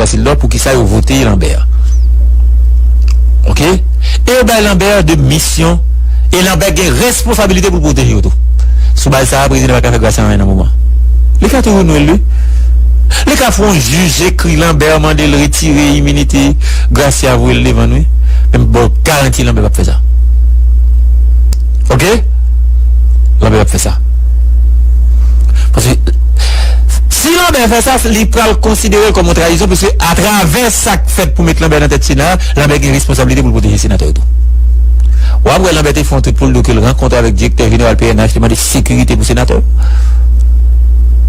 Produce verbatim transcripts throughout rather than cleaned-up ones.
Sildor, poukisa yo vote Lambert. Oke? E yo bay Lambert de misyon, e Lambert gen responsabilite pou l pwoteje yo tou. Sou baz sa a, prezidan pa ka fè Gracia anyen nan moman. Li ka toujou nwi l, wi. Li ka fè yon jij ekri Lambert, mande l retire iminite Gracia, voye l devan nou, wi. Men m ba w garanti Lambert p ap fè sa. Oke? Lambert p ap fè sa. Paske si Lambert fè sa, li pral konsidere l kòm yon trayizon, paske atravè sa k fèt pou met Lambert nan tèt Sena a, Lambert gen responsabilite pou l pwoteje senatè yo tou. W ap wè Lambert te fè yon twit pou l di ke l rankontre avèk direktè jeneral P N H, li mande sekirite pou senatè yo.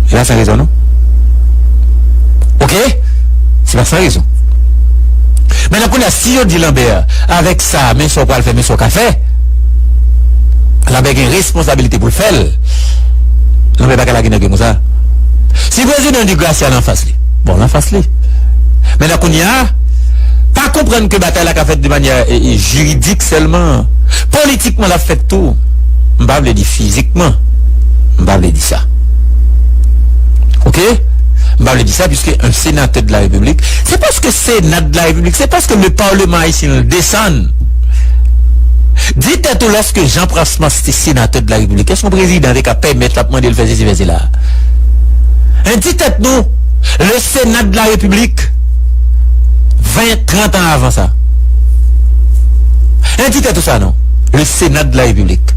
E pa san rezon, non. Oke? Se pa san rezon. Mentnan, kounye a, si yo di Lambert, avèk sa, men sa w pral fè, men sa w ka fè, Lambert gen responsabilite pou l fè l. Lambert pa ka lage nèg yo konsa. Si prezidan di Gracia l anfas li, bon, l anfas li. Mentnan, kounye a, pa konprann ke batay la ka fèt de manyè, e, e, jiridik sèlman. Politikman, l ap fèt tou. M pa vle di fizikman. M pa vle di sa. Oke? M pa vle di sa, puisque un sénateur de la République, c'est parce que Sénat de la République, c'est parce que le Parlement haïtien desann. Di tèt ou, lòske Jean Prasmas te senatè de la Repiblik, èske yon prezidan te ka pèmèt l ap mande l fè sesi, fè sela? Hein, di tèt nou, le Sénat de la République, ven, trant an avan sa. Hein, di tèt ou sa non, le Sénat de la République.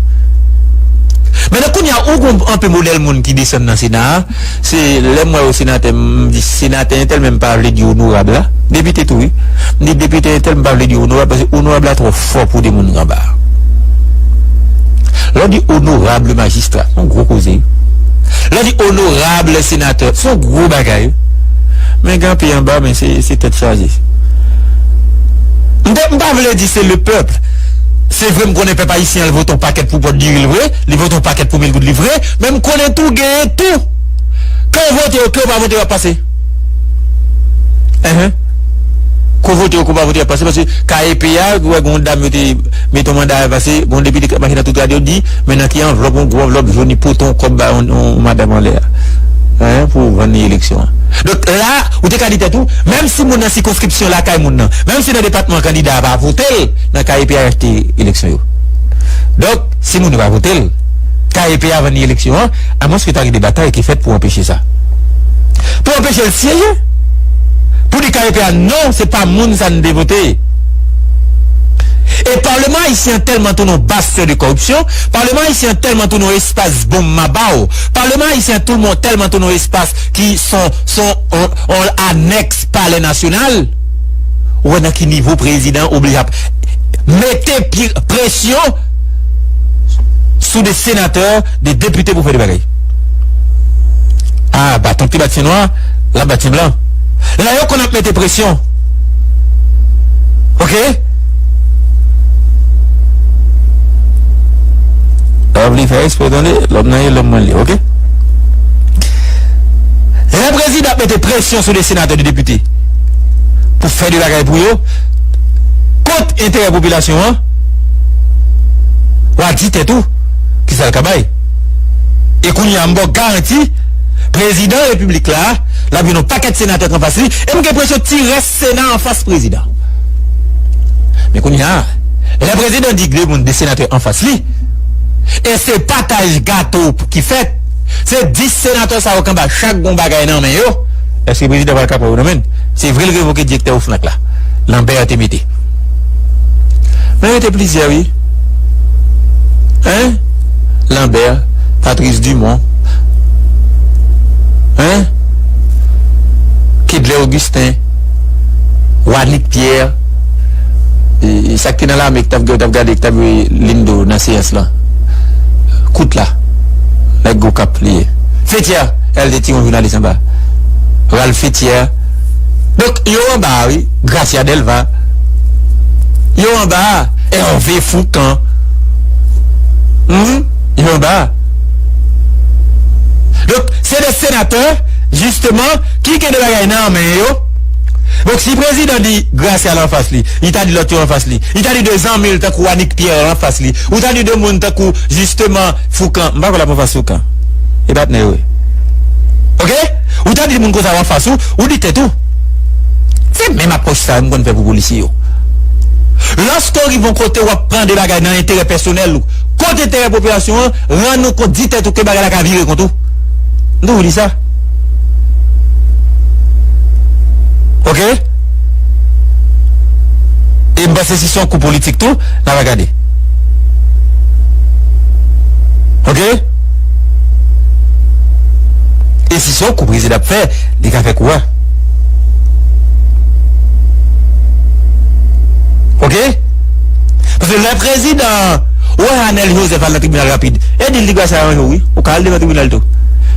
Mentnan, kounye a, ou gon anpe modèl moun ki desann nan Sena a, se lè m wè yo senatè, m di senatè entèl, men m pa vle di onorab la. Depite tou, wi. M di depite entèl, m pa vle di onorab, paske onorab la twò fò pou de moun anba. Lè w di onorab majistra, se yon gwo koze. Lè w di onorab senatè, se yon gwo bagay. Men gen anpe anba, men se, se tèt chaje. M te, m pa vle di se le pèp. Se vre, m konnen pèp ayisyen an, l vote yon pakèt pou pòt diri l vre, li vote yon pakèt pou mil goud li vre, men m konnen tou, genyen tou. Ke w vote yo, ke w pa vote yo, ap pase. Enhen. Ke w vote yo, ke w pa vote yo, ap pase. Paske K E P a, ou wè, gen yon dam yo te mete yon manda a pase, gen yon depite k ap mache nan tout radyo, di, men nan ki anvlòp, yon gwo anvlòp jòn, li pote yon kòb ba yon, yon madanm anlè a. Enhen, pou vann li eleksyon an. Donk, la, ou te ka di tèt ou, menm si moun nan sikonskripsyon lakay moun nan, menm si nan depatman kandida a pa vote l, nan K E P a achte eleksyon yo. Donk, si moun yo pa vote l, K E P a vann li eleksyon an, amwenske ta gen de batay ki fèt pou anpeche sa. Pou anpeche l siyeje. Pou di K E P a, non, se pa moun sa n te vote. E Palman ayisyen an tèlman tounen yon bastyon de kòripsyon, Palman ayisyen an tèlman tounen yon espas bonm mabaw, Palman ayisyen an tounen, tèlman tounen yon espas ki son, son, on, on anèks Palè Nasyonal, ou wè nan ki nivo prezidan oblije ap mete pi-, presyon sou de senatè, de depite pou fè de bagay. A, baton ki bat fye nwa, l ap bat fye blan. Lè yo konn ap mete presyon. Oke? Lè w ap li fè eksprè, tande, lòm nan ye lòm mwen li, oke? Lè prezidan ap mete presyon sou de senatè, de depite, pou fè de bagay pou yo, kont enterè popilasyon an, w a di tèt ou, kisa l ka bay. E kounye a, m ba w garanti, prezidan repiblik la, l ap jwenn yon pakèt senatè k anfas li, e m gen enpresyon ti rès Sena anfas prezidan. Men kounye a, lè prezidan di de moun, de senatè anfas li, e se pataj gato ki fèt, se dis senatè sa yo k anba chak gon bagay nan men yo, èske prezidan pral ka pran yo nan men l? Se vre l revoke direktè OFNAC la, Lambert te mete. Men rete plizyè, wi. Hein? Lambert, Patrice Dumont, hein? Kedley Augustin, Wanick Pierre, e, e sa k te nan lame, k t ap, t ap gade, k t ap voye Lindo nan seyans lan. Kout la. Nèg Gwo Kap li ye. Fethière, L T ti yon jounalis anba. Ralph Fethière. Donk, yo anba, wi. Gracia Delva. Yo anba. Hervé Fourcand. Hmm? Yo anba. Donk, se de senatè, jisteman, ki gen de bagay nan men yo. Donk, si prezidan di Gracia l anfas li, li ta di lòt yo anfas li, li ta di de zanmi l tankou Wanick Pierre anfas li, ou ta di de moun tankou, jisteman, Fourcand, m pa kwè l ap anfas Fourcand. E patnè yo ye. Oke? Ou ta di moun konsa yo anfas ou, ou di tèt ou. Sa m konn fè pou polisye yo. Lòske w rive yon kote w ap pran de bagay nan enterè pèsonèl ou kont enterè popilasyon an, rann ou kont, di tèt ou ke bagay la ka vire kont ou. M toujou di sa. Oke? E m panse si se yon kou politik tou, n a va gade. Oke? E si se yon kou prezidan ap fè, li ka fè kou a. Oke? Paske lè prezidan, ou wè Anèl Joseph al nan tribinal rapid, e di l di Gracia aranje w wi. Ou ka al devan tribinal tou.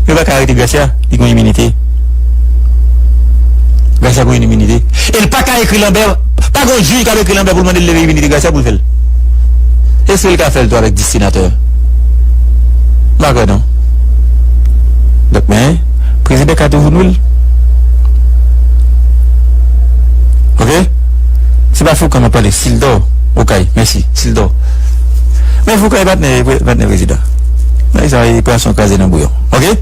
Yo pa ka arete Gracia, li gen iminite. Gracia gen iminite. E l pa ka ekri Lambert, pa gen jij k ap ekri Lambert pou l mande l leve iminite Gracia pou l fè l. Èske l ka fè l tou avèk dis senatè? M pa kwè non. Donk, men, prezidan ka toujou nwi l. Oke? Se pa Foukan m ap pale, Sildor Okay. Mèsi, Sildor. Men Foukan e patnè, patnè prezidan. Men sa, e pwason kraze nan bouyon. Oke?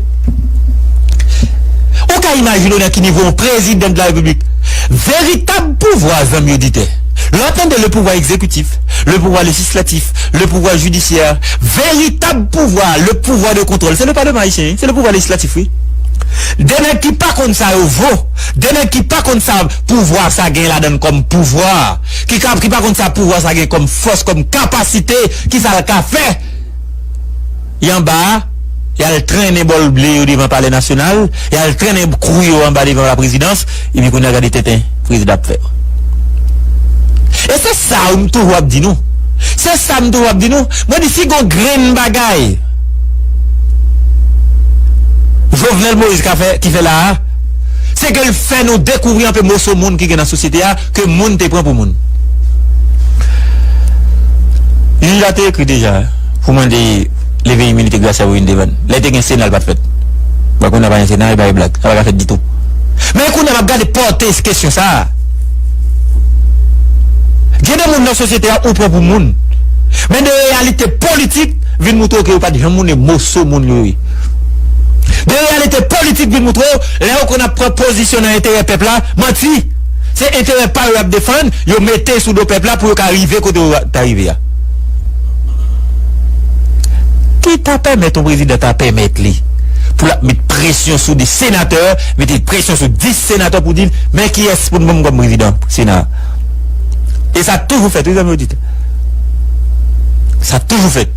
Ou ka imajine w nan ki nivo yon prezidan de la repiblik. Veritab pouvwa, zanmi oditè. Lè w tande le pouvoir exécutif, le pouvoir législatif, le pouvoir judiciaire, veritab pouvwa, le pouvoir de contrôle, se le palman ayisyen, wi. Se le pouvoir législatif, wi. De nèg ki pa konn sa yo vo, de nèg ki pa konn sa pouvwa sa gen ladan l kòm pouvwa, ki ka, ki pa konn sa pouvwa sa gen kòm fòs, kòm kapasite, ki sa l ka fè. Y anba a, y al trennen bòl ble yo devan Palè Nasyonal, y al trennen kou yo anba devan laprezidans, epi kounye a gade tenten prezidan ap fè. E se sa m toujou ap di nou. Se sa m toujou ap di nou. Mwen di si gon grenn bagay Jovenel Moïse ka fè, ki fè la a, se ke l fè nou dekouvri anpe moso moun ki gen nan sosyete a, ke moun te pran pou moun. Jij la te ekri deja pou mande leve iminite Gracia pou vin devan l. Lè te gen Sena, l pa t fèt. Bon, kounye a pa gen Sena, e pa gen blag. Sa pa ka fèt ditou. Men kounye a m ap gade pòte kesyon sa a. Gen de moun nan sosyete a ou pran pou moun. Men de reyalite politik vin moutre w ke yo pa t janm moun, e moso moun yo ye. De reyalite politik vin moutre w, lè yo konn ap pran pozisyon nan enterè pèp la, manti. Se enterè pa yo y ap defann, yo mete sou do pèp la pou yo ka rive kote yo ta rive a. Ki ta pèmèt yon prezidan ta pèmèt li pou l ap met presyon sou de senatè, mete presyon sou dis senatè pou di l, men kiyès pou n ban m kòm prezidan Sena a? E sa toujou fèt, wi, zanmi oditè. Sa toujou fèt.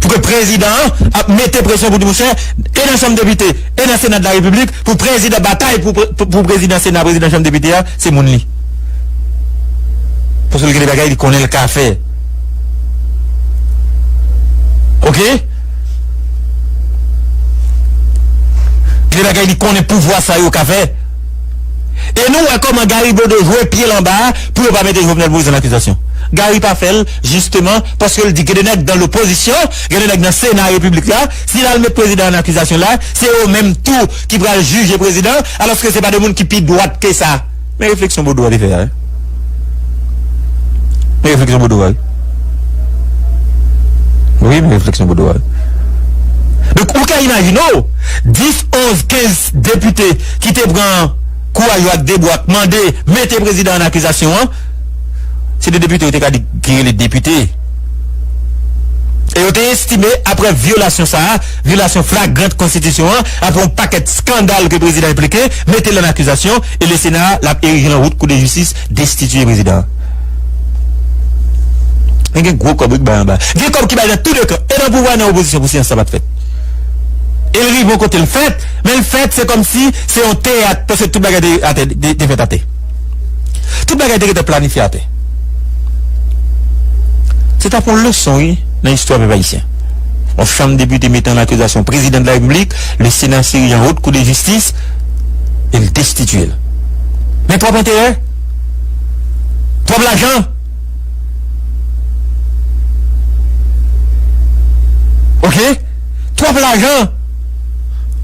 Pou ke prezidan an ap mete presyon pou di, monchè, e nan Chanm Depite, e nan Sena de la Repiblik, pou prezidan batay pou, pou, pou prezidan Sena, prezidan Chanm Depite a, se moun li. Paske l gen de bagay li konnen l ka fè. Oke? Gen de bagay li konnen pouvwa sa yo ka fè. E nou wè kòman Gary Bodeau jwe pye l anba a pou yo pa mete Jovenel Moïse an akizasyon. Gary pa fè l, jisteman, paske l di gen de nèg nan lopozisyon, gen de nèg nan Sena Repiblik la, si l al met prezidan an akizasyon la, se yo menm tou ki pral jije prezidan, alòske se pa de moun ki pi dwat ke sa. Men refleksyon Bodeau a te fè a, wi. Men refleksyon Bodeau a, wi. Wi, men refleksyon Bodeau a, wi. Donk, ou ka imajine w, dis, onz, kenz depite ki te pran kouraj yo ak de bra, k mande mete prezidan an akizasyon an, se de depite yo te ka di, ki rele depite. E yo te estime, apre vyolasyon sa a, vyolasyon flagrant konstitisyon an, apre yon pakèt eskandal ke prezidan enplike, mete l an akizasyon, e le Sena, l ap erije l an wot Kou de Jistis, destitiye prezidan an. Men gen gwo kòb wi k bay anba. Gen kòb ki bay nan tou de kan, e nan pouvwa, nan opozisyon pou seyans sa pa t fèt. E l rive yon kote l fèt, men l fèt, se kòmsi se yon teyat, paske tout bagay te atè, te, te fèt atè. Tout bagay te gentan planifye atè. Se t ap yon leson, wi, nan istwa pèp ayisyen. Yon chanm depite mete an akizasyon prezidan de la repiblik, le Sena sirije an wot kou de jistis, e l destitiye l. Men twòp enterè, twòp lajan. Oke? Twòp lajan.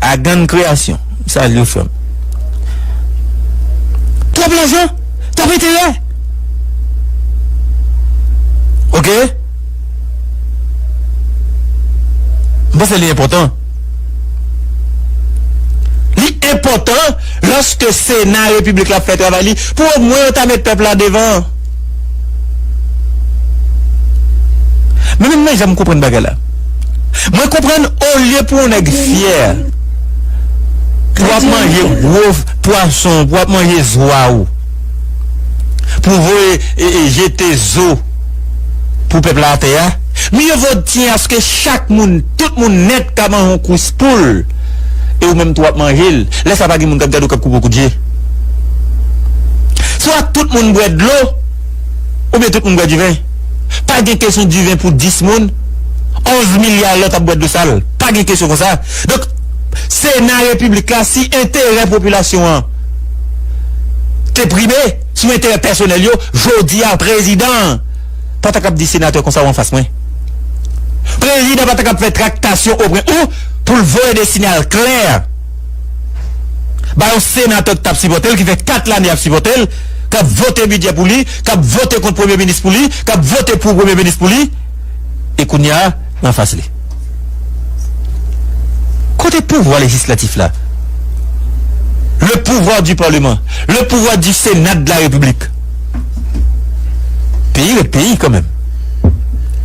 Agann kreyasyon. Salye w, frè m. Twòp lajan, twòp enterè. Oke? M panse li enpòtan. Li enpòtan, lòske Sena Repiblik la ap fè travay li, pou omwen yo ta met pèp la devan. Men, men, men jan m konprann bagay la. Mwen konprann, olye pou yon nèg fyè, pou w ap manje gwo pwason, pou w ap manje zwa ou, pou voye e, e, jete zo pou pèp la atè a, miye vo tyen aske chak moun, tout moun nèt ka manje yon kous poul, e ou menm tou w ap manje l. Lè sa pa gen moun k ap gade w k ap koupe w kout je. Swa tout moun bwè dlo, oubyen tout moun bwè diven. Pa gen kesyon diven pou dis moun, onz milya lòt ap bwè dlo sal. Pa gen kesyon konsa. Donk, Sena Repiblik la, si enterè popilasyon an te prime sou enterè pèsonèl yo, jodi a, prezidan an pa ta kab di senatè konsa ou anfas mwen. Prezidan pa ta kab fè traktasyon opre ou pou l voye de sinyal klè ba yon senatè k t ap sipòte l, ki fè kat lane ap sipòte l, k ap vote bidjè pou li, k ap vote kont premye minis pou li, k ap vote pou premye minis pou li, e kounye a, l anfas li. Kote pouvwa lejislatif la? Le pouvoir du parlement, le pouvoir du Sénat de la République. Peyi ret peyi kanmenm.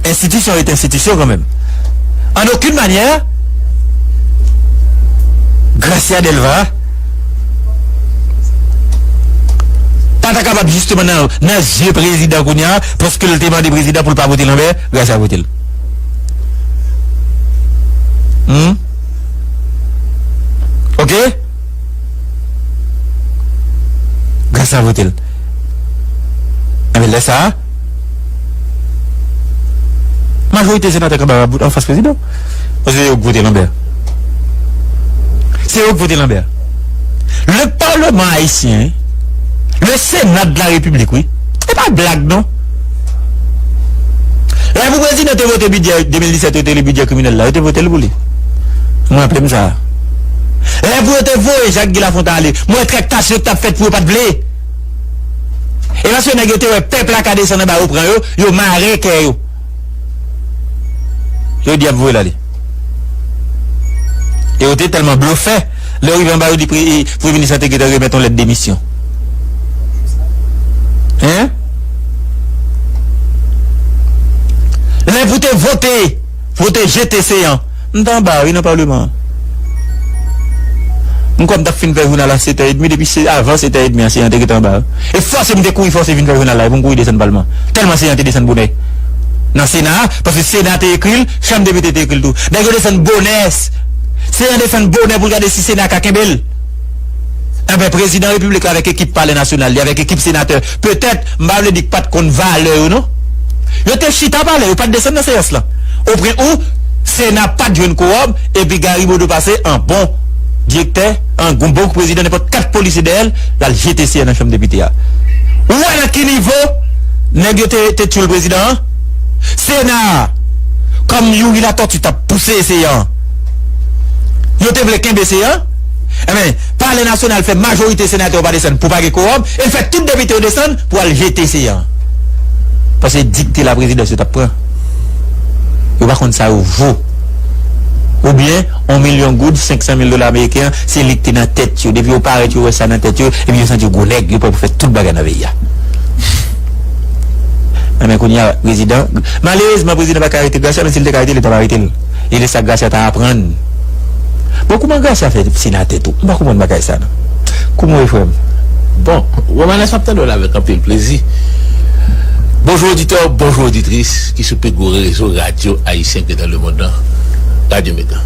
Enstitisyon ret enstitisyon kanmenm. An okenn manyè, Gracia Delva pa ta kapab jisteman nan, nan zye prezidan kounye a, paske l te mande prezidan pou l pa vote Lambert, Gracia vote l. Hmm? Oke? Gracia vote l. Enben, lè sa a, majorite senatè k anba anfas prezidan. Paske se yo k vote Lambert. Se yo k vote Lambert. Le Parlement haïtien, le Sénat de la République, wi. Se pa blag, non. Lè pou prezidan te vote bidjè de mil disèt, yo te li bidjè kriminèl la, yo te vote l pou li. Mwen raple m sa. Lè pou yo te voye Jacques Guy Lafontant ale, mwen traktasyon k t ap fèt pou yo pa t vle. E paske nèg yo te wè pèp la ka desann anba yo pran yo, yo mare kè yo. Yo di y ap voye l ale. E yo te tèlman blofè, lè yo rive anba yo di pre-, e, premye minis lan te gentan remèt yon lèt demisyon. Hein? Lè pou te vote, pou te jete Seyan, m te anba wi nan palman an. M kwè m t ap fin fè jounal a sèt è edmi, depi se avan sèt è edmi an Seyan te gentan anba. E fòse m te kouri fòse vin fè jounal la, e pou m kouri desann palman. Tèlman Seyan te desann bonè nan Sena a, paske Sena te ekri l, Chanm Depite te ekri l tou. Nèg yo desann bonè, Seyan desann bonè pou l gade si Sena ka kenbe l. Enben, prezidan repiblik la avèk ekip Palè Nasyonal li, avèk ekip senatè, petèt, m pa vle di k pa t konn valè yo, non. Yo te chita palè, yo pa t desann nan seyans lan. Opwen ou, Sena pa t jwenn kowòm, epi Gary Bodeau pase an bon direktè, an bon prezidan, nenpòt kat polisye dèyè l, l al jete Sena nan Chanm Depite a. Ou wè nan ki nivo nèg yo te, te tchoul prezidan an? Sena a, kòm Youri Latortue t ap pouse Seyan, yo te vle kenbe Seyan, enben, Palè Nasyonal fè majorite senatè yo pa desann pou pa gen kowòm, e l fè tout depite yo desann pou al jete Seyan. Paske dikte laprezidans yo t ap pran. Yo pa konn sa yo vo. Oubyen, yon milyon goud, senk san mil dola ameriken an, se li k te nan tèt yo. Depi yo parèt, yo wè sa nan tèt yo, epi yo santi yo gwo nèg, yo prè pou fè tout bagay nan peyi a. Enben, kounye a, prezidan, malerezman, prezidan pa ka arete Gracia, men si l te ka arete l, li t ap arete l. E lè sa Gracia ta aprann. Bon, kouman Gracia fè senatè tou? M pa konprann bagay sa, non. Kouman w ye, frè m? Bon, Romanes, m ap tande w la avèk anpil plezi. Bonjou oditè, bonjou oditris ki sou pi gwo rezo radyo ayisyen ki nan lemonn nan, Radyo Mega.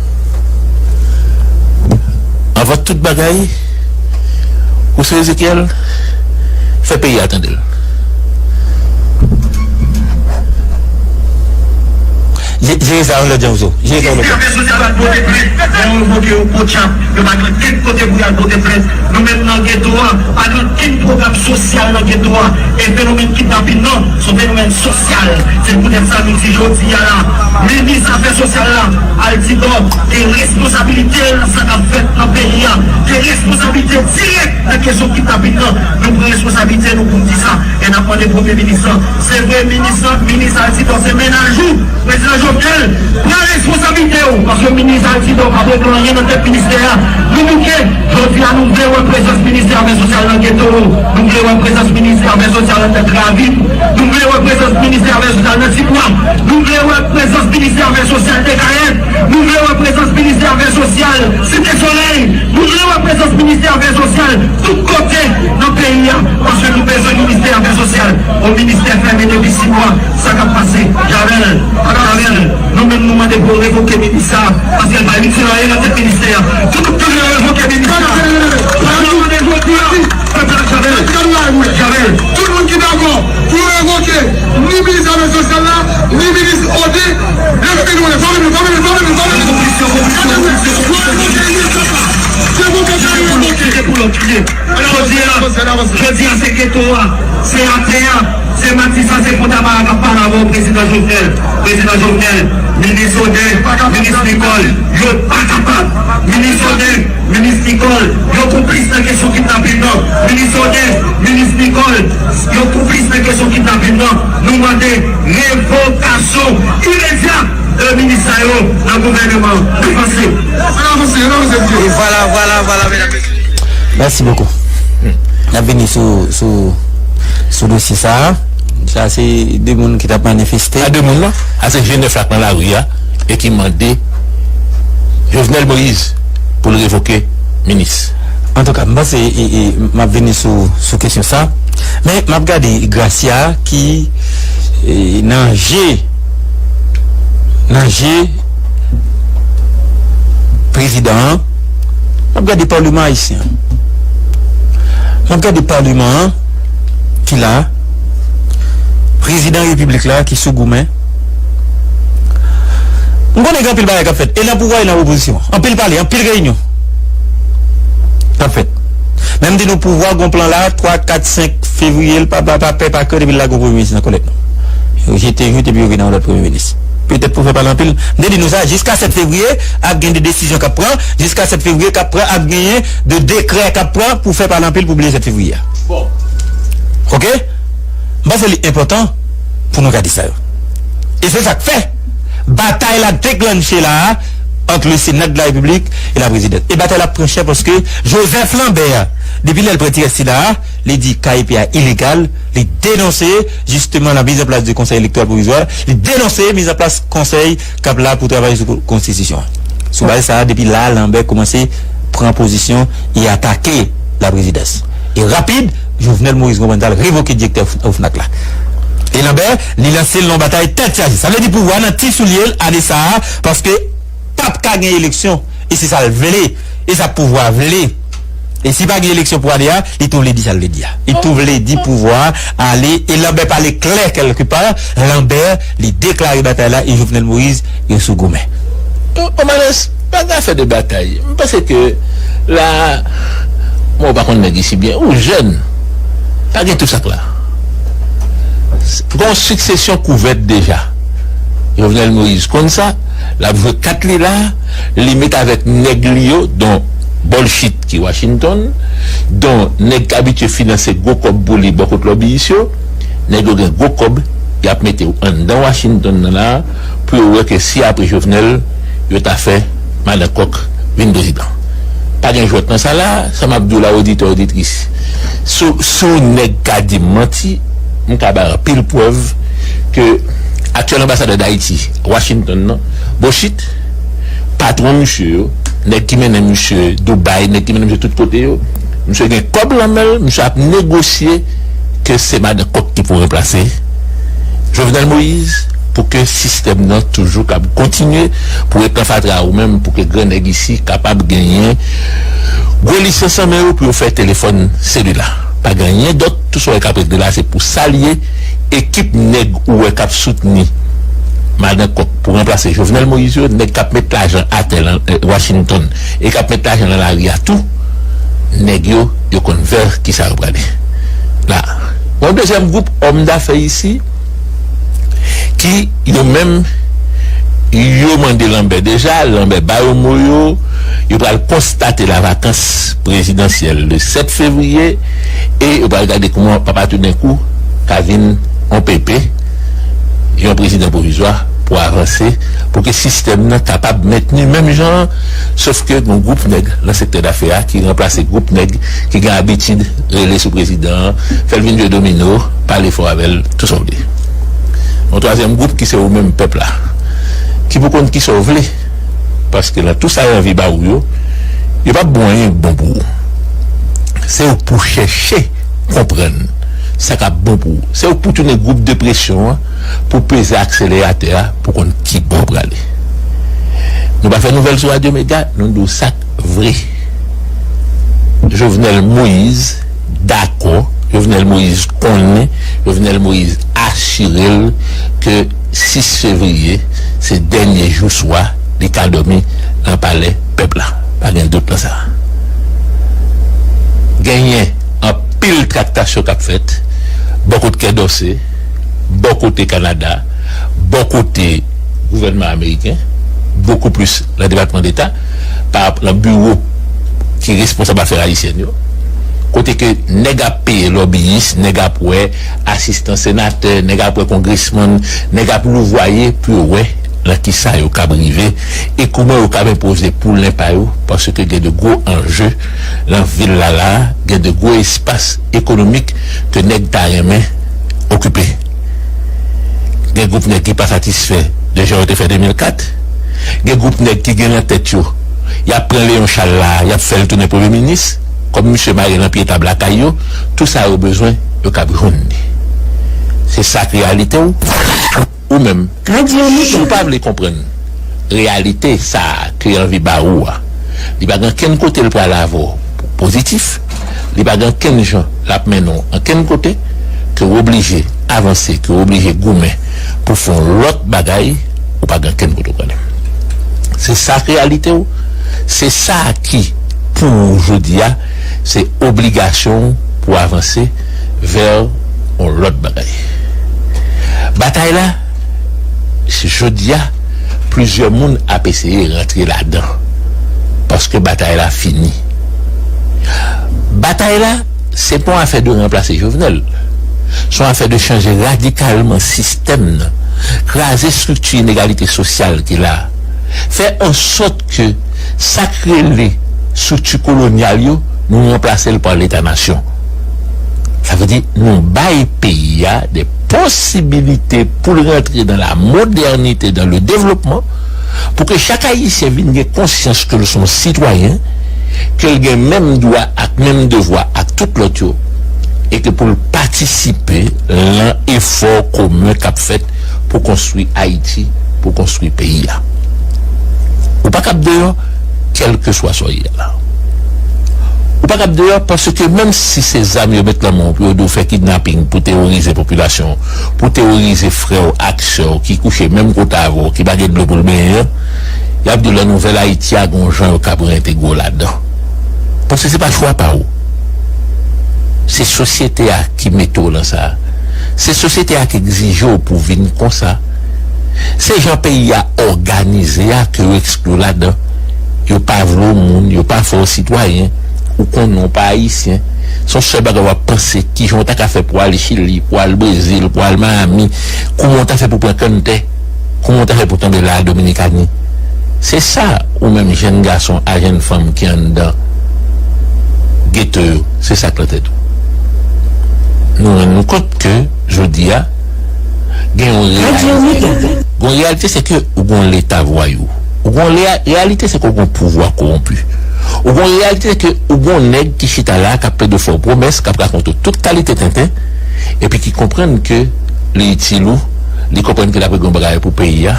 Anvan tout bagay, ou se Ezekyèl, fè peyi a tande l. Je-, jere sa yon lòt jan, Ozo. Jere sa yon lòt jan. Fèmen sosyo al pote plent. Lè yo revoke yo potchap, yo pa gen kenn kote pou y al pote plent. Nou menm nan geto a, pa gen kenn pwogram sosyal nan geto a. E fenomèn kidnapin nan, se yon fenomèn sosyal. Se poutèt sa nou di jodi a la, minis zafè sosyal la, Altidor, gen responsabilite l nan sa k ap fèt nan peyi a. Gen responsabilite dirèk nan kesyon kidnapin nan. Nou pran responsabilite nou pou n di sa. N ap mande premye minis lan, se vre, minis lan, minis Altidor, se mennaj ou, prezidan Jovenel, pran responsablite w, paske minis Altidor pa regle anyen nan tèt ministè a. Nou bouke. Jodi a, nou vle wè prezans ministè afè sosyal nan geto yo. Nou vle wè prezans ministè afè sosyal nan tèt ravin. Nou vle wè prezans ministè afè sosyal nan Tibwa. Nou vle wè prezans ministè afè sosyal Dekayèt. Nou vle wè prezans ministè afè sosyal Site Solèy. Nou vle wè prezans ministè afè sosyal tout kote nan peyi a, paske nou bezwen ministè afè sosyal. Yon ministè fèmen depi sis mwa, sa k ap pase? Javel, Javel, nou menm nou mande pou yo revoke minis sa, paske l pa itil anyen nan tèt ministè a. Tout, tout, tout, revoke minis sa. Javel, Javel, tout moun ki dakò pou yo revoke ni minis afè sosyal la, ni minis Ode, leve nou, fòme nou, fòme nou, fòme nou, fòme nou. Pou yo revoke minis sa. Jodi a, jodi a se geto a, se atè a, se matis la, se fondama a k ap pale avè w, prezidan Jovenel. Prezidan Jovenel, minis Ode, minis Nicole, yo pa kapab. Minis Ode, minis Nicole, yo konplis nan kesyon kidnapin nan. Minis Ode, minis Nicole, yo konplis nan kesyon kidnapin nan. Nou mande revokasyon imedya de minis sa yo nan gouvènman an. Avanse. Avanse, avanse. E vwala, vwala, vwala, medam, mesye. Mèsi bokou. N ap vini sou, sou, sou dosye sa a. Sa se de moun ki t ap manifeste. A de moun, non? A se jenèf la k nan lari a e ki mande Jovenel Moïse pou l revoke minis. Antouka, m panse e, e, m ap vini sou, sou kesyon sa. Men m ap gade Gracia ki, e, nan je, nan je prezidan an. M ap gade palman ayisyen an. M ap gade palman an ki la, prezidan repiblik la ki sou goumen. M konnen gen anpil bagay k ap fèt, e nan pouvwa e nan opozisyon. Anpil pale, anpil reyinyon k ap fèt. Men m di nou, pouvwa gon plan la, twa, kat, senk fevriye, l pa, pa, pa pè, pa krent, epi l lage yon premye minis nan kolèt nou. Yo jete, jete, epi yo vin nan yon lòt premye minis. Petèt pou fè pale anpil, m te di nou sa, jiska sèt fevriye, ap gen de desizyon k ap pran, jiska sèt fevriye, k ap pran, ap genyen de dekrè k ap pran pou fè pale anpil pou bliye sèt fevriye a. Bon. Oke? M panse li enpòtan pou nou gade sa yo. E se sa k fè batay la deklanche la a ant le Sénat de la République e la prezidans. E batay la ap pran chè paske Joseph Lambert, depi lè l pran ti rès sila a, li di K E P a ilegal, li denonse justement la mise en place du Conseil électoral provisoire, li denonse mise en place konsèy k ap la pou travay sou konstitisyon an. Sou baz sa a, depi la, Lambert kòmanse pran pozisyon e atake la prezidans. E rapid, Jovenel Moïse konprann sa, l revoke direktè OFNAC la. E Lambert, li lanse l nan batay tèt chaje. Sa vle di pouvwa nan ti soulye l ane sa a, paske p ap ka gen eleksyon. E se sa l vle. E sa pouvwa vle. E si pa gen eleksyon pou ane a, li tou vle di sa l vle di a. Li tou vle di pouvwa a ale. E Lambert pale klè kèlkepa. Lambert, li deklare batay la e Jovenel Moïse, yo sou goumen. Omanes, pa gen afè de batay. M panse ke la, mwen pa konn nèg isi byen. Ou jèn. Pa gen tout sa k la. Gon siksesyon kouvèt deja. Jovenel Moïse konn sa. L ap jwe kat li la. Li met avèk nèg li yo, don Bullshit ki Washington, don nèg k abitye finanse gwo kòb pou li bò kot lòbiyis yo. Nèg yo gen gwo kòb, y ap mete w anndan Washington nan la, pou yo wè ke si apre Jovenel, yo ta fè Madan Kòk vin prezidan. Pa gen jwèt nan sa la, sa m ap di w la, oditè, oditris. Si w, si w nèg ka di m manti, m ka bay anpil prèv ke aktyèl anbasadè Dayiti, Washington nan, Bullshit, patwon misye yo, nèg ki mennen misye Dubai, nèg ki mennen misye tout kote yo, misye gen kòb lan men l, misye ap negosye ke se Madan Kòk ki pou ranplase Jovenel Moïse pou ke sistèm nan toujou kab kontinye pou ret nan fatra ou menm pou ke gran nèg isi kapab genyen gwo lisans nan men yo pou yo fè telefòn selila. Pa gen anyen dòt, tou sa w wè k ap regle la se pou salye ekip nèg ou wè k ap soutni Madan Kòk pou ranplase Jovenel Moïse yo, nèg k ap met lajan atè lan, eh, Washington e k ap met lajan nan lari a tou. Nèg yo, yo konn vè kisa yo prale. La, yon dezyèm gwoup òm dafè isi ki yo menm yo mande Lanbè deja, Lanbè ba yo mo yo, yo pral konstate lavakans prezidansyèl le sèt fevriye e yo pral gade kòman papa toudenkou ka vin yon P P, yon prezidan pwovizwa, pou avanse, pou ke sistèm nan kapab mentni menm jan an, sof ke gon gwoup nèg nan sektè dafè a ki ranplase gwoup nèg ki gen abitid rele sou prezidan an, fè l vin jwe domino, pale fò avè l, tou sa w vle. Yon twazyèm gwoup ki se ou menm pèp la, ki pou konn kisa w vle, paske nan tou sa yo anvi ba ou yo, yo p ap bon anyen k bon pou ou. Se ou k pou chèche konprann sa k ap bon pou ou. Se ou k pou tounen gwoup de presyon an pou peze akseleratè a pou konn ki bò w prale. Nou pa fè nouvèl sou Radyo Mega, nou di w sa k vre. Jovenel Moïse dakò, Jovenel Moïse konnen, Jovenel Moïse asire l ke sis fevriye se dènye jou swa li ka dòmi nan palè pèp la. Pa gen dout nan sa. Genyen anpil traktasyon k ap fèt bò kote Kè Dòse, bò kote Kanada, bò kote gouvènman ameriken, bokou plis nan Depatman Deta, pa nan biwo ki responsab afè ayisyèn yo, kote ke nèg ap peye lòbiyis, nèg ap wè asistan senatè, nèg ap wè kongresmann, nèg ap louvwaye pou yo wè nan kisa yo kab rive e kouman yo kab enpoze poulen pa yo, paske gen de gwo anje nan vil la la, gen de gwo espas ekonomik ke nèg ta renmen okipe. Gen gwoup nèg ki pa satisfè de jan yo te fè de mil kat. Gen gwoup nèg ki gen nan tèt yo, y ap pran Léon Charles la, y ap fè l tounen premye minis. Kòm misye mare nan pye tab lakay yo, tou sa yo bezwen, yo kab jwenn li. Se sa k reyalite w. Ou menm, si w pa vle konprann reyalite sa a ke y anvi ba ou a, li pa gen ankenn kote l pral avè w pou pozitif, li pa gen ankenn jan l ap mennen w ankenn kote, ke w oblije avanse, ke w oblije goumen pou fè yon lòt bagay, ou pa gen ankenn kote w prale. Se sa k reyalite w, se sa ki pou ou jodi a, se obligasyon w pou w avanse vè yon lòt bagay. Batay la, se jodi a, plizyè moun ap eseye rantre ladan, paske batay la fini. Batay la, se pa yon afè de ranplase Jovenel. Se yon afè de chanje radikalman sistèm nan, kraze estrikti inegalite sosyal ki la, fè an sòt ke sa k rele estrikti kolonyal yo, nou ranplase l pa Leta nasyon. Sa vle di, nou bay peyi a de posibilite pou l rantre dans la modernité, dans le développement, pou ke chak Ayisyen vin gen konsyans ke l se yon sitwayen, ke l gen menm dwa ak menm devwa ak tout lòt yo, e ke pou l patisipe nan efò komen k ap fèt pou konstwi Ayiti, pou konstwi peyi a. Ou pa kab deyò, kèlkeswa sa w ye la. Ou pa kab deyò paske menm si se zam yo met nan men w pou yo di w fè kidnaping pou teworize popilasyon w, pou teworize frè w ak sè w ki kouche menm kote avè w, ki pa gen dlo pou l benyen an, y ap di w nan Nouvèl Ayiti a gen yon jan yo kab reyentègre w ladan. Paske se pa chwa pa w. Se sosyete a ki mete w nan sa. Se sosyete a ki egzije w pou w vin konsa. Se jan peyi a òganize a ke yo ekskli w ladan. Yo pa vle w moun, yo pa fè w sitwayen. Ou konnen w pa ayisyen. Se yon sèl bagay w ap panse, kijan w ta ka fè pou w al Chili, pou w al Brezil, pou w al Miami. Kouman w ta fè pou w pran kanntè. Kouman w ta fè pou w tonbe la a Dominikani? Se sa, ou menm jèn gason a jèn fanm ki anndan geto yo, se sa k nan tèt ou. Nou rann nou kont ke, jodi a, gen yon reyalite. Gen yon reyalite, se ke ou gen yon Leta vwayou. Ou gen yon lea-, reyalite, se ke ou gen yon pouvwa kowonpi. Ou gen yon reyalite, se ke ou gen yon nèg ki chita la, k ap plede fè w pwomès, k ap rakonte w tout kalite tenten, epi ki konprann ke li itil ou, li konprann ke l ap regle yon bagay pou peyi a,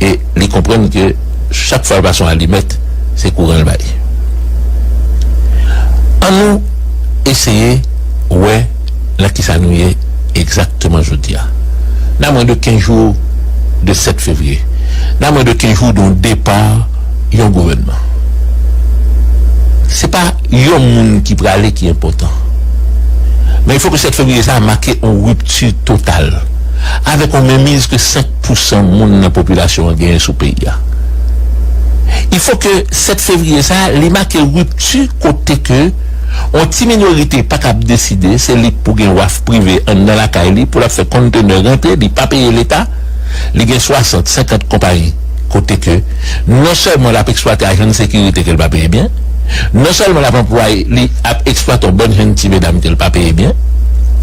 e li konprann ke chak fwa l pase yon alimèt, se kouran l bay. Ann nou eseye wè nan kisa nou ye egzakteman jodi a. Nan mwens de kenz jou de sèt fevriye, nan mwens de kenz jou de yon depa yon gouvènman. Se pa yon moun ki prale ki enpòtan. Men il faut que sèt fevriye sa a make yon ripti total avèk yon menmiz ke senk pousan moun nan popilasyon an genyen sou peyi a. Il faut que sèt fevriye sa a, li make ripti kote ke On ti minorite pa kab deside, se li k pou gen waf prive anndan lakay li, pou l ap fè kontenè rantre, li pa peye Leta, li gen swasant, senkant konpayi, kote ke non sèlman l ap eksplwate ajan sekirite ke l pa peye byen, non sèlman l ap anplwaye, li ap eksplwate yon bann jenn ti medam ke l pa peye byen,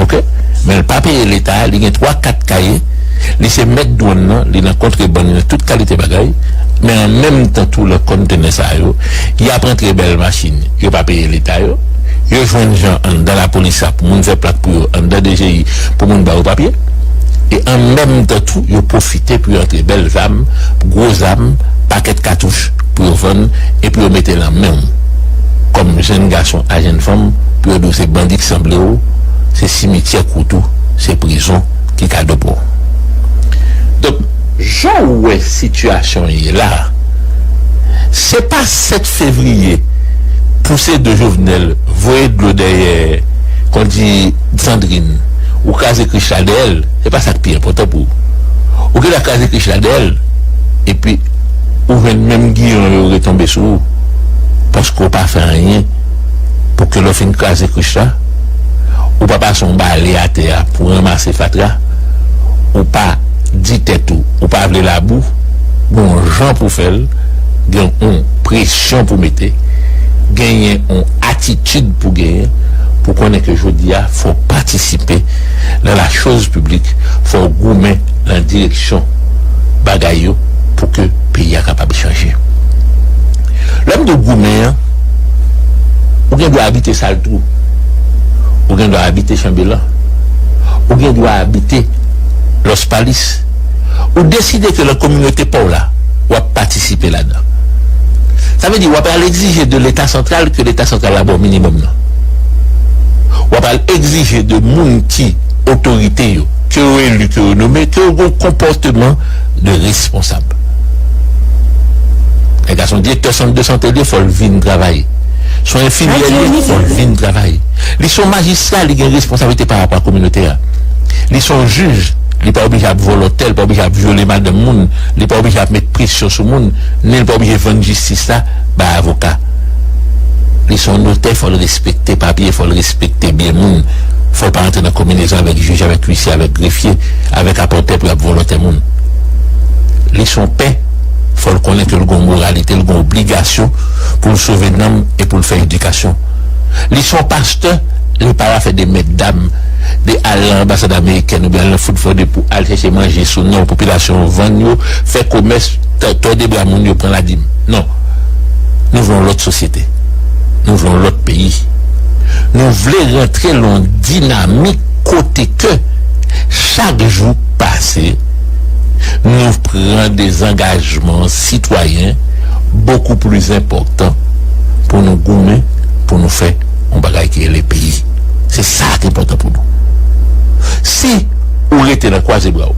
oke? Men l pa peye Leta, li gen twa, kat kaye, li se mèt dwòn nan, li nan kontrebann, li nan tout kalite bagay, men an menm tan tou, nan kontenè sa yo, y ap rantre bèl machin, yo pa peye Leta yo, yo jwenn jan anndan lapolis la pou moun fè plak pou yo, anndan D G I pou moun ba yo papye, e an menm tan tou, yo pwofite pou yo rantre bèl zam, gwo zam, pakèt katouch pou yo vann, e pou yo mete nan men w, kòm jenn gason a jenn fanm, pou yo di w se bandi k sanble w, se simityè kout ou, se prizon ki kado pou w. Donk, jan w wè sitiyasyon an ye la a, se pa sèt fevriye, pouse do Jovenel, voye dlo dèyè, kon di Sandrine, ou kraze krich la dèyè l, se pa sa k pi enpòtan pou ou. Ou gentan kraze krich la dèyè l, epi ou jwenn menm giyon yo retonbe sou ou, paske w pa fè anyen pou ke lè w fin kraze krich la, ou pa pase yon bale atè a pou ranmase fatra, ou pa di tèt ou, ou pa vle labou, gen yon jan pou fè l, gen yon presyon pou mete, genyen yon atitid pou genyen, pou konnen ke jodi a, fò w patisipe nan la chose publique, fò w goumen nan direksyon bagay yo pou ke peyi a kapab chanje. Lè m di w goumen an, ou gen dwa abite Saltrou, ou gen dwa abite Chanbelan, ou gen dwa abite Lòspalis, ou deside ke nan kominote pa w la, w ap patisipe ladan. Sa vle di, w ap al egzije de Leta santral ke Leta santral la ba w minimòm nan. W ap al egzije de moun ki otorite yo, ke yo eli, ke yo nome, ke yo gen yon konpòteman de responsab. Nèg la se yon direktè sant de sante li ye, fò l vin travay. Se yon enfimyè li ye, fò l vin travay. Li se yon majistra, li gen responsablite pa rapò a kominote a. Li se yon jij, li pa oblije ap vòlòtè, li pa oblije ap vyole madanm moun, li pa oblije ap met presyon sou moun, ni li pa oblije vann jistis la bay avoka. Li se yon notè, fò l respekte papye, fò l respekte byen moun. Fò l pa rantre nan konbinezon avèk jij, avèk uisye, avèk grefye, avèk apòtè pou y ap vòlòtè moun. Li se yon pè, fò l konnen ke l gen yon moralite, l gen yon obligasyon pou l sove nanm e pou l fè edikasyon. Li se yon pastè, li pa afè de mètdam, de al nan anbasad amerikèn oubyen al nan Food for the Poor, al chèche manje sou non popilasyon an, vann yo, fè komès, tò-, tòde bra moun yo, pran ladim. Non. Nou vle yon lòt sosyete. Nou vle yon lòt peyi. Nou vle rantre nan yon dinamik kote ke chak jou k pase, nou pran de zangajman sitwayen bokou pli enpòtan pou nou goumen, pou nou fè yon bagay ki rele peyi. Se sa ki enpòtan pou nou. Si ou rete nan kwaze bra w,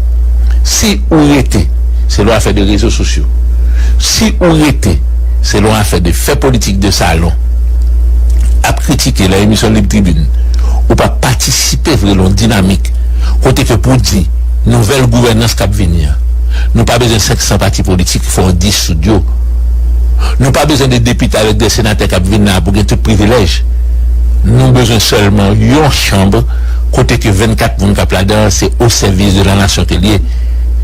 si ou rete, se yon afè de rezo sosyo, si ou rete, se yon afè de fè politik de salon, ap kritike nan emisyon Lib Tribin, ou pa patisipe vre nan yon dinamik kote ke pou di nouvèl gouvènans k ap vini an, nou pa bezwen senk san pati politik, fò w disoud yo. Nou pa bezwen de depite avèk de senatè k ap vin la pou gen tout privilèj. Nou bezwen sèlman yon chanm kote ke vennkat moun k ap ladan an se o sèvis de la nasyon ke l ye.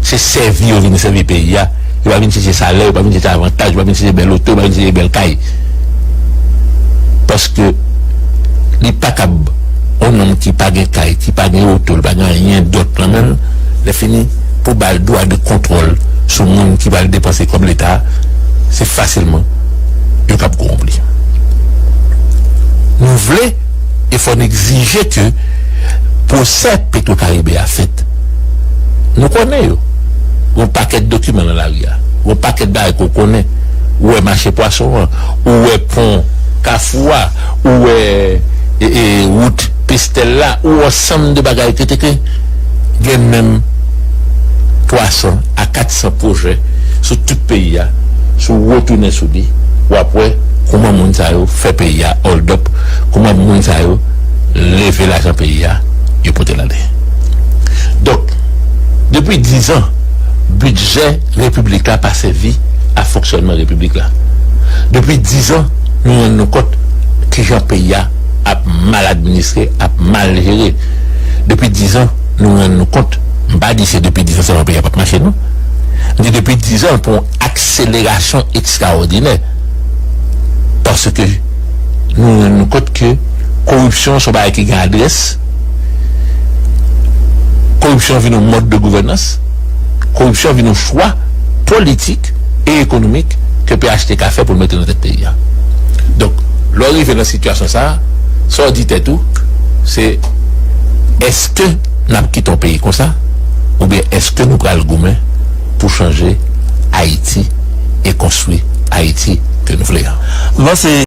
Se sèvi yo vin sèvi peyi a. Yo pa vin chèche salè, yo pa vin chèche avantaj, yo pa vin chèche bèl oto, yo pa vin chèche bèl kay. Paske li pa kab, yon nonm ki pa gen kay, ki pa gen oto, li pa gen anyen dòt nan men l, lè fini, pou ba l dwa de kontwòl sou moun ki pral depanse kòb Leta a, se fasilman yo kab kowonp li. Nou vle e fò n egzije ke pwosè Petwokaribe a fèt. Nou konnen yo. Gon pakèt dokiman nan lari a. Gon pakèt bagay ke w konnen. Ou wè mache pwason an, ou wè pon Kafou a, ou wè, e, e, wout Pestèl la, ou wè ansanm de bagay ke te ke gen menm twa san a kat san pwojè sou tout peyi a. Si w retounen sou li, w ap wè kòman moun sa yo fè peyi a hold up, kòman moun sa yo leve lajan peyi a, yo pote l ale. Donk, depi diz an, bidjè repiblik la pa sèvi a fonksyònman repiblik la. Depi diz an, nou rann nou kont kijan peyi a ap mal administre, ap mal jere. Depi diz an, nou rann nou kont, m pa di se depi diz an sèlman peyi a p ap mache, non. M di depi diz an, pou yon akselerasyon ekstraòdinè. Paske nou rann nou kont ke koripsyon se yon bagay ki gen adrès, koripsyon vin yon mòd de gouvènans, koripsyon vin yon chwa politik e ekonomik ke P H T K fè pou l mete nan tèt peyi a. Donk, lè w rive nan sitiyasyon sa a, sa w di tèt ou, se èske n ap kite yon peyi konsa, oubyen èske nou pral goumen pou chanje Ayiti e konstwi Ayiti ke nou vle a? M panse